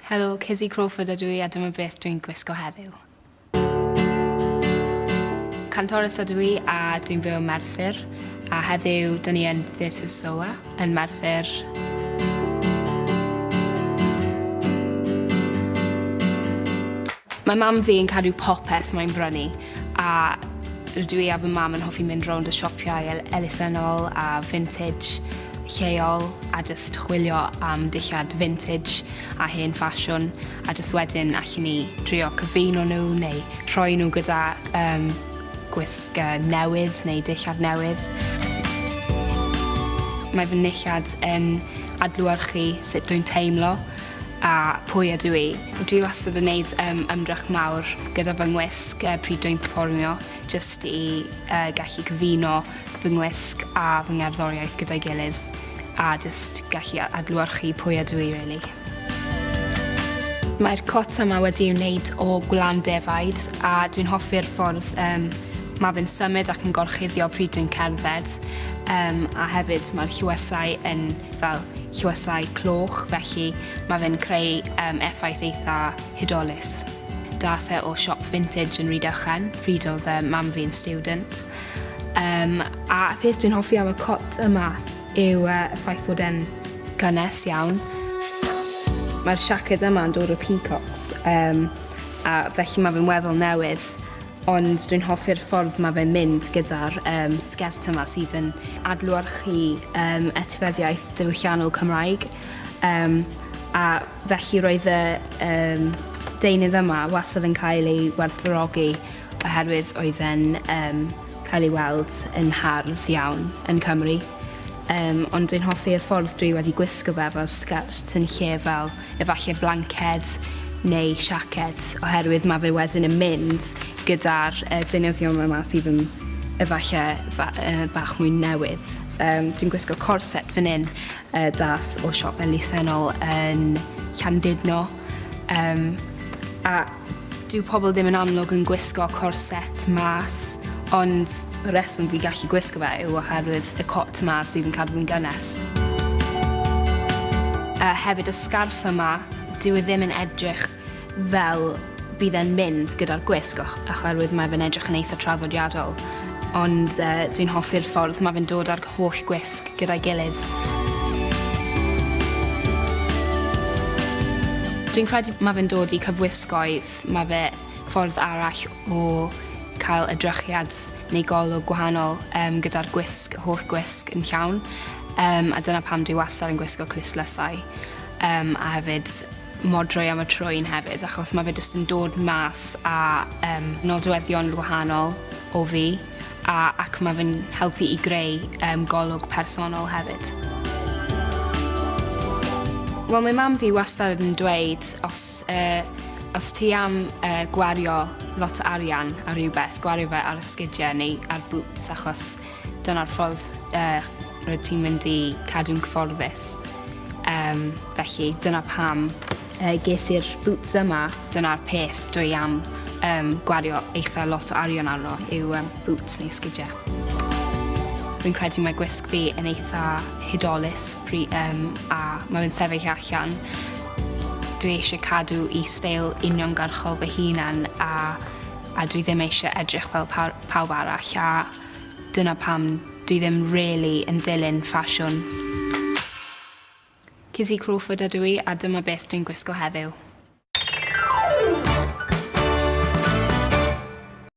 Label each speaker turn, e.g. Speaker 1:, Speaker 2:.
Speaker 1: Helo, Kizzy Crawford ydw i a dyma beth dwi'n gwisgo heddiw. Cantores ydw i a dwi'n byw ym Merthyr a heddiw dyn ni yn Theatr Soa yn Merthyr. Mae mam fi yn cadw popeth mae'n brynu a rydw i a fy mam yn hoffi mynd rownd y siopiau elusennol a vintage lleol a jyst chwilio am dillad vintage a hen ffasiwn a jyst wedyn allen ni drio cyfuno nhw neu rhoi nhw gyda um, gwisg newydd neu dillad newydd. Mae fy nillad yn adlewyrchu sut dwi'n teimlo a pwy ydw i. Dwi wastad yn neud um, ymdrech mawr gyda fy ngwisg uh, pryd dwi'n perfformio, jyst i uh, gallu cyfuno fy ngwisg a fy ngerddoriaeth gyda'i gilydd a jyst gallu adlewyrchu pwy ydw i really. Mae'r cot yma wedi'i wneud o gwlan defaid a dwi'n hoffi'r ffordd um, mae fe'n symud ac yn gorchuddio pryd dwi'n cerdded um, a hefyd mae'r llywysau yn fel llywysau cloch felly mae fe'n creu um, effaith eitha hudolus. Dath e o siop vintage yn Rhydychen pryd oedd um, mam fi'n student. Um, a y peth dwi'n hoffi am y cot yma yw uh, y ffaith bod e'n gynnes iawn. Mae'r siaced yma yn dod o Peacocks, um, a felly mae fe'n weddol newydd, ond dwi'n hoffi'r ffordd mae fe'n mynd gyda'r um, sgert yma sydd yn adlewyrchu um, etifeddiaeth diwylliannol Cymraeg. Um, a felly roedd y um, deunydd yma wastad yn cael ei werthfawrogi oherwydd oedd e'n um, cael ei weld yn hardd iawn yn Cymru. Um, ond dwi'n hoffi'r ffordd dwi wedi gwisgo fe fel sgert yn lle fel efallai blanced neu siaced oherwydd mae fe wedyn yn mynd gyda'r uh, deunyddion yma sydd yn efallai fa, uh, bach mwy newydd. Um, dwi'n gwisgo corset fan hyn uh, dath o siop elusennol yn Llandudno. Um, a Dyw pobl ddim yn amlwg yn gwisgo corset mas, ond y reswm fi gallu gwisgo fe yw oherwydd y cot 'ma sydd yn cadw fi'n gynnes. A hefyd y sgarff yma, dyw e ddim yn edrych fel bydd e'n mynd gyda'r gwisg oherwydd mae fe'n edrych yn eitha traddodiadol, ond uh, dwi'n hoffi'r ffordd mae fe'n dod â'r holl gwisg gyda'i gilydd. Dwi'n credu mae fe'n dod i cyfwisgoedd, mae fe ffordd arall o cael edrychiad neu golwg gwahanol um, gyda'r gwisg, holl gwisg yn llawn. Um, a dyna pam dwi wastad yn gwisgo clustdlysau. Um, a hefyd modrwy am y trwyn hefyd, achos mae fe jyst yn dod mas a um, nodweddion wahanol o fi. a ac mae fe'n helpu i greu um, golwg personol hefyd. Wel, mae mam fi wastad yn dweud os, uh, os ti am uh, gwario lot o arian ar rhywbeth, gwario fe ar esgidiau neu ar boots, achos dyna'r ffordd uh, rydw ti'n mynd i cadw'n cyfforddus. Um, felly dyna pam uh, ges i'r boots yma, dyna'r peth dwi am um, gwario eitha lot o arian arno yw um, boots neu sgidiau. Rwy'n credu mae gwisg fi yn eitha hudolus pri, um, a mae fe'n sefyll allan. Dwi eisiau cadw i steil uniongyrchol fy hunan a, a dwi ddim eisiau edrych fel pawb arall a dyna pam dwi ddim really yn dilyn ffasiwn. Kizzy Crawford ydw i a dyma beth dwi'n gwisgo heddiw.